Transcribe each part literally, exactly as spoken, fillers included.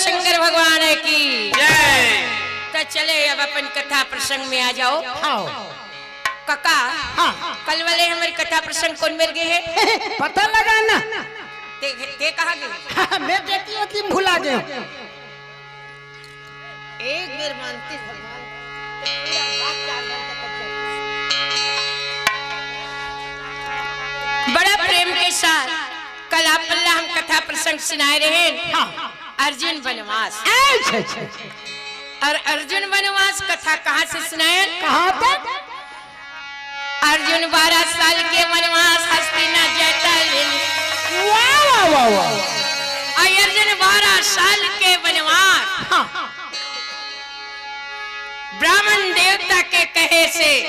शंकर भगवान की। जय। त चले अब अपन कथा प्रसंग में आ जाओ। हाँ। काका, हाँ। कल वाले हमर कथा प्रसंग कोन मेर गे हे? पता लगा ना। ते, ते कहाँ गे? मैं बेटी होती भुला गए। एक बेर मानती भगवान। बड़ा प्रेम के साथ कल आप ला हम कथा प्रसंग सुनाए रहे। हाँ। अर्जुन वनवास। अच्छा, अच्छा। और अर्जुन वनवास कथा कहाँ से सुनाए? कहाँ तक? अर्जुन बारह साल के वनवास हस्तिना जाता है। वाह, वाह, वाह, वाह। और अर्जुन बारह साल के वनवास। हाँ। ब्राह्मण देवता के कहे से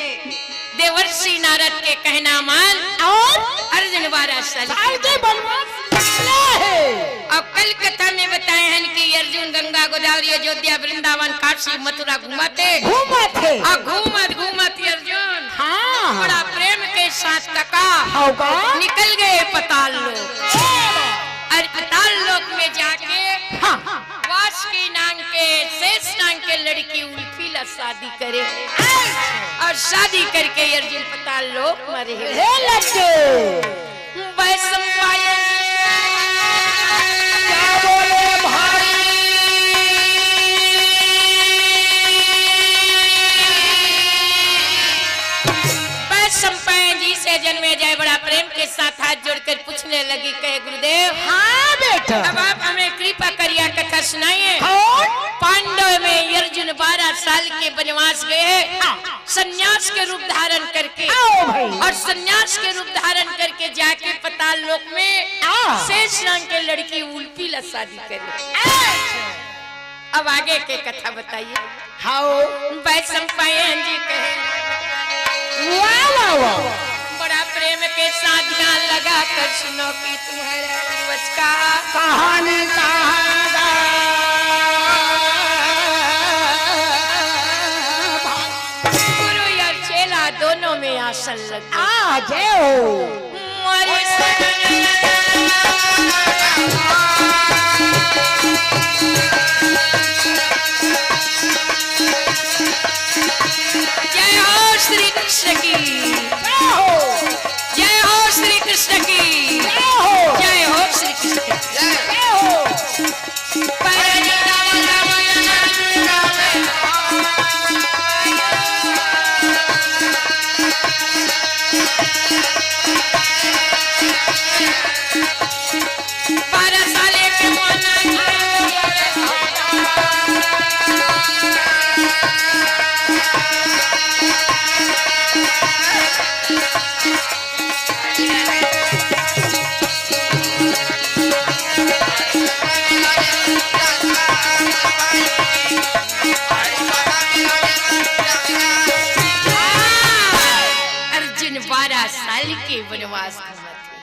देवर्षि नारद के कहना मान और अर्जुन बारह साल के वनवास। अब कल कथा में बताए हैं कि अर्जुन गंगा, गोदावरी, अयोध्या, वृंदावन, काशी, मथुरा घूमत हे। घूमत हे। और घूमत घूमत अर्जुन, हाँ। बड़ा प्रेम के साथ काका, हाँ का? निकल गए पताल लोक। और पताल लोक में जाके, हाँ। वासुकी नाम के, शेष नाम के लड़की उल्फी ला शादी करे। और शादी करके अर्जुन पताल लोक में रहे। हे लगे। वैशंपायन। क्या बोले भाई? वैशंपायन जी से जन्मे जय बड़ा प्रेम के साथ हाथ जोड़कर पूछने लगी, कहे, "गुरुदेव, हाँ बेटा। अब आप हमें कृपा करिया कथा सुनाइए।" हाँ। पांडव में अर्जुन बारह साल के वनवास गए हैं, हाँ। संन्यास के रूप धारण करके। आओ भाई। और संन्यास के रूप धारण करके जाके पताल लोक में, हाँ। शेष नाम के लड़की उल्फी ला शादी करे। अच्छा। अब आगे के कथा बताइए। हाओ। वैशंपायन जी कहे। वाह, वाह, वाह। बड़ा प्रेम के साथ ध्यान लगा कर सुनो कि तुम्हारा पूर्वज का कहानी कहाँ गा? गुरु और चेला दोनों में आसन लग गए। आ जाओ। जय हो श्री कृष्ण की। जय हो। जय हो श्री कृष्ण की। जय हो। जय हो श्री कृष्ण की। जय हो। अर्जुन बारह साल के वनवास घूमत हे,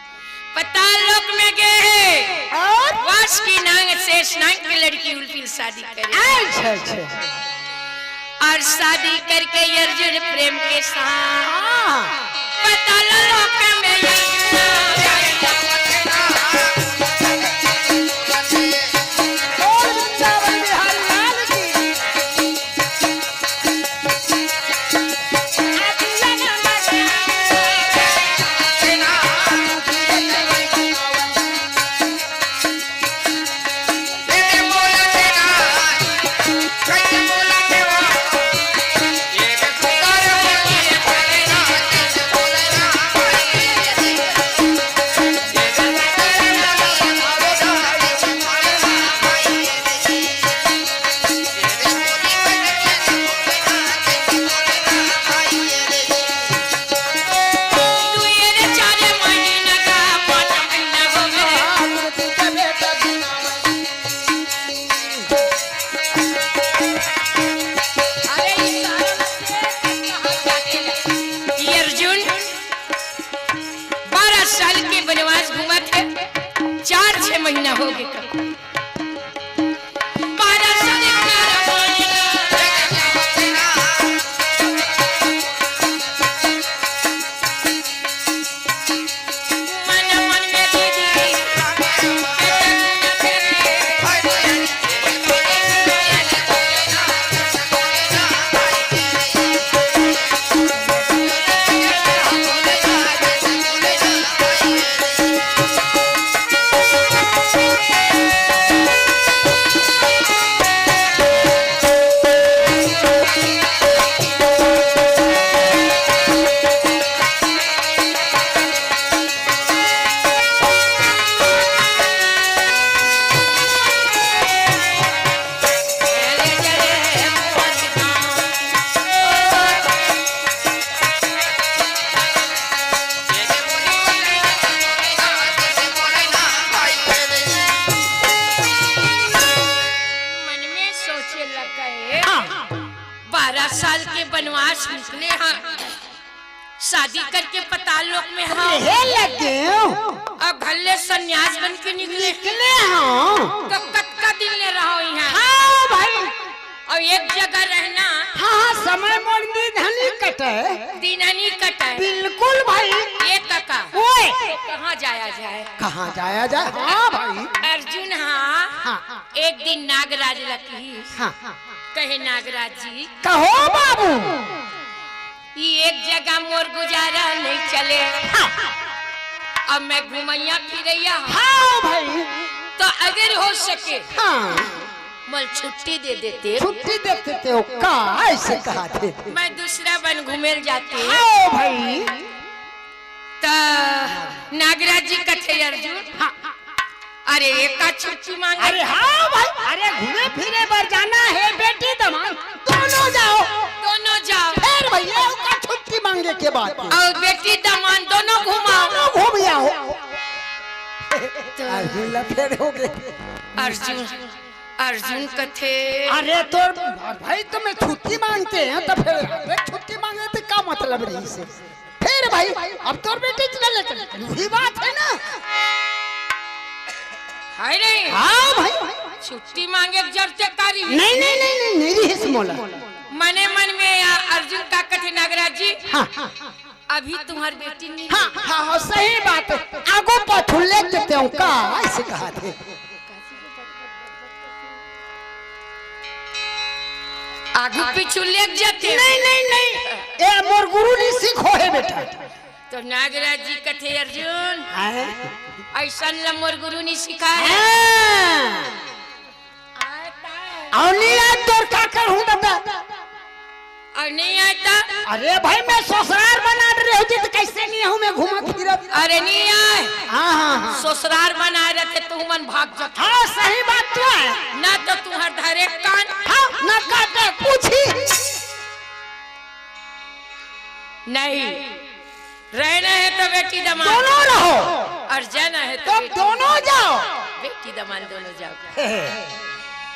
पताल लोक में गए हे। और? वासुकी नांग शेष नांग के लड़की उल्फी शादी करे। अच्छा, अच्छा। और शादी करके अर्जुन प्रेम के साथ हाँ। पताल लोक में लग गए। हाँ। बारह साल के बनवास निकले हैं, शादी करके पताल लोक में हम। रहे लग गए। अब घर ले संन्यास बन के निकले। निकले हैं। तो कतका दिन ले रहो यहाँ? हाँ भाई। और एक जगह रहना। हाँ, हाँ, समय मोर दिन हनी कटे। दिन हनी कटे। बिल्कुल भाई। ये काका। ओए। कहाँ जाया जाए? कहाँ जाया जाए? हाँ भाई। अर्जुन, हाँ। हाँ। एक दिन नागराज ला किहिस। हाँ। कहे, नागराज जी। कहो बाबू। ई एक जगह मोर गुजारा नहीं चले। हाँ। अब मैं घुमैया फिरैया हूँ। हाँ भाई। तो अगर हो सके, हाँ। मोल छुट्टी दे देते। छुट्टी दे देते हो का? ऐसे कहा थे। मैं दूसरा बन घूमेल जाते। हाँ भाई। त नागराज जी कथे, अर्जुन, हाँ। अरे, एका छुट्टी मांगे। अरे हाँ भाई, अरे घूमे फिरे बर जाना है, बेटी दमांद दोनों जाओ। दोनों जाओ। फिर भैया ओका छुट्टी मांगे के बाद। और बेटी दमांद दोनों घुमाओ। दोनों घूम आओ। तो अर्जुन ला फेर हो गए। अर्जुन, अर्जुन कथे। अरे तो भाई तुम्हें छुट्टी मांगते हैं तो फिर अरे छुट्टी मांगे तो का मतलब रही से? फिर भाई, अब तोर बेटी चला लेकर, वही बात है ना? है नहीं? हाँ भाई। छुट्टी मांगे जब ते करी। नहीं, नहीं, नहीं, नहीं, नहीं रही इस मोला। मने मन में आ, अर्जुन का कथे, नागराज जी, हाँ। अभी तुम्हार बेटी नहीं। हाँ, हाँ, हाँ, सही बात है। आगू पाछू ले देते हो का? ऐसे कहा थे। आगू पीछू लेग जाते। नहीं, नहीं, नहीं। ए, मोर गुरु नहीं सीखो है बेटा। तो नागराज जी कथे, अर्जुन, हैं? ऐसन ला मोर गुरु नहीं सिखाए। हाँ। और नहीं आए तोर का करहूँ बता। और नहीं आए तो? अरे भाई, मैं ससुराल बना रहे हो जी, तो कैसे नहीं हूँ मैं घूमत फिरत? अरे नहीं आए। हाँ, हाँ, हाँ। ससुराल बना रहे थे, तुमन भाग जाते। हाँ, सही बात तो है। ना तो तुम्हार धरे कान। हाँ, ना काटे पूछी। नहीं, रहना है तो बेटी दमांद दोनों रहो। और जाना है तो तो बेटी दोनों जाओ। बेटी दमांद दोनों जाओ।